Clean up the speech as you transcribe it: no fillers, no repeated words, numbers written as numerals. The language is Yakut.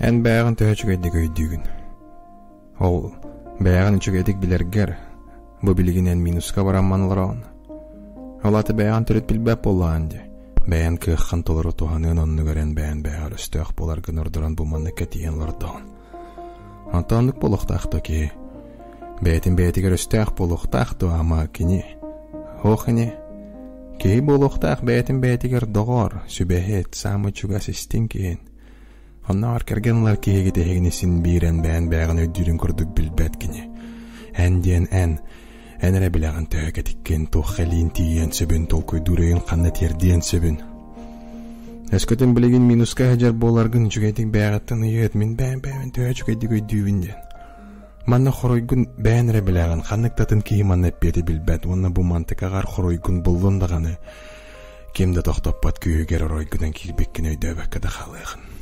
Эн бэйэҕин төһө үчүгэйдик өйдүүгүн? Ол бэйэҕин үчүгэйдик билэргэр, бу билигин эн минуска барамман олороҕун. Ол аата бэйэҕин төрүт билбэт буоллаҕын дии. Бэйэн кыаххын толору туһаныан оннугар эн бэйэн бэйэҕэр өстөөх буоларгын ордорон бу маннык кэтиһэн олордоҕун. Онтон оннук буолуохтаах дуо киһи? Бэйэтин бэйэтигэр өстөөх буолуохтаах дуо ама кини? Һуох ини. Киһи буолуохтаах бэйэтин бэйэтигэр доҕор, сүбэһит, саамай чугас истиҥ киһин. Оннооҕор кэргэн ылар киһигит эһигини син биир эн бэйэн бэйэҕин өйдүүрүн курдук билбэт кини. Эн диэн эн, эн эрэ билэҕин төһө кэтиккин, туохха илиин тиийиэн сөбүн, толкуйдуур өйүн ханна тиэрдиэн сөбүн. Өскөтүн билигин минуска сылдьар буоларгын үчүгэйдик бэйэҕиттэн ыйыт, мин бэйэм бэйэбин төһө үчүгэйдик өйдүүбүн диэн. Манна хоруйгун бэйэн эрэ билэҕин, ханнык да атын киһи манна эппиэти билбэт уонна бу мантыкаҕар хоруйгун буллун даҕаны, ким да тохтоппот күүһүгэр оройгунан киирбиккин өйдөөбөккө да хаалыаҕын.